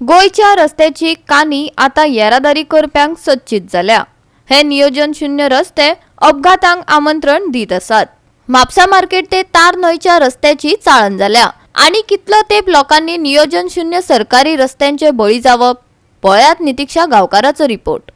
गोंयच्या रस्त्याची कानी आतां येरादारी करप्यांक सच्चीत जाल्या. हे नियोजन शून्य रस्ते अपघातांक आमंत्रण दीत आसात. म्हापसा मार्केट ते तार न्हंयच्या रस्त्याची चाळण जाल्या आनी कितलो तेंप लोकांनी नियोजन शून्य सरकारी रस्त्यांचे बळी जावप? पळयात नितिक्षा गांवकाराचो रिपोर्ट.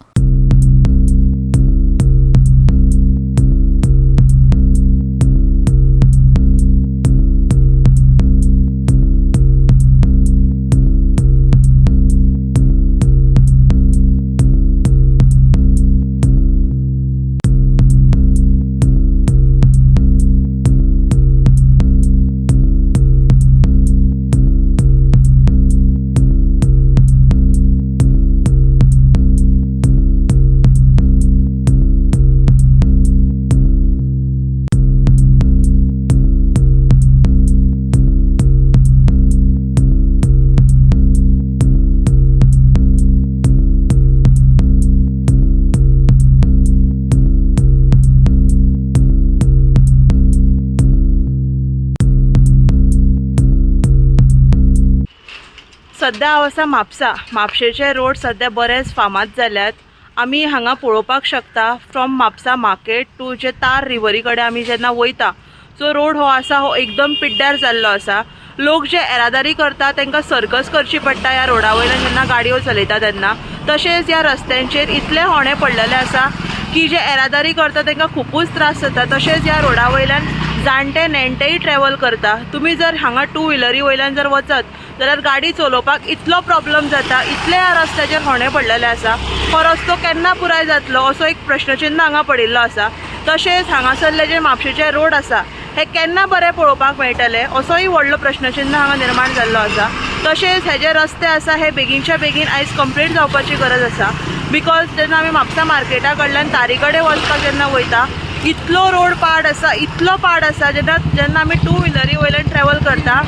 सद्या हांव आसा म्हापसा. म्हापशेचे रोड सद्या बरेच फामाद जाल्यात. आमी हांगा पळोवपाक शकता, फ्रॉम म्हापसा मार्केट टू जे तार रिवरी कडेन आमी जेन्ना वयता, सो रोड हो आसा हो एकदम पिड्ड्यार जाल्लो आसा. लोक जे येरादारी करता तांकां सर्कस करची पडटा ह्या रोडा वयल्यान जेन्ना गाडयो चलयता तेन्ना. तशेंच ह्या रस्त्यांचेर इतले होणे पडलेले आसा की जे येरादारी करता तांकां खुबूच त्रास जाता. तशेंच ह्या रोडा वयल्यान जाणटे नेणटेय ट्रॅवल करता. तुमी जर हांगा टू व्हिलरी वयल्यान जर वचत जाल्यार गाडी चलोवपाक इतलो प्रॉब्लम जाता. इतले ह्या रस्त्याचेर होणे पडलेले आसा. हो रस्तो केन्ना पुराय जातलो असो एक प्रश्नचिन्न हांगा पडिल्लो आसा. तशेंच हांगासरले जे म्हापशेचे रोड आसा हे केन्ना बरे पळोवपाक मेळटले असोय व्हडलो प्रश्नचिन्न हांगा निर्माण जाल्लो आसा. तशेंच हे जे रस्ते आसा हे बेगीनच्या बेगीन आयज कंप्लीट जावपाची गरज आसा, because जेन्ना आमी म्हापसा मार्केटा कडल्यान तारी कडेन वचपाक जेन्ना वयता, इतलो रोड पाड आसा, इतलो पाड आसा, जेन्ना जेन्ना आमी टू व्हिलरी वयल्यान ट्रॅवल करता,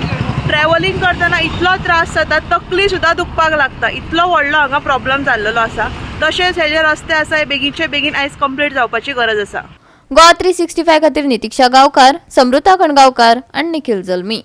ट्रॅवलिंग करतना इतलो त्रास जाता, तकली सुद्दां दुखपाक लागता. इतलो व्हडलो हांगा प्रॉब्लम जाल्लेलो आसा. तशेंच हे जे रस्ते आसा हे बेगीनचे बेगीन आयज कंप्लीट जावपाची गरज आसा. गोवा 365 खातीर नितिक्षा गांवकार, समृता कणगांवकार आनी निखिल जल्मी.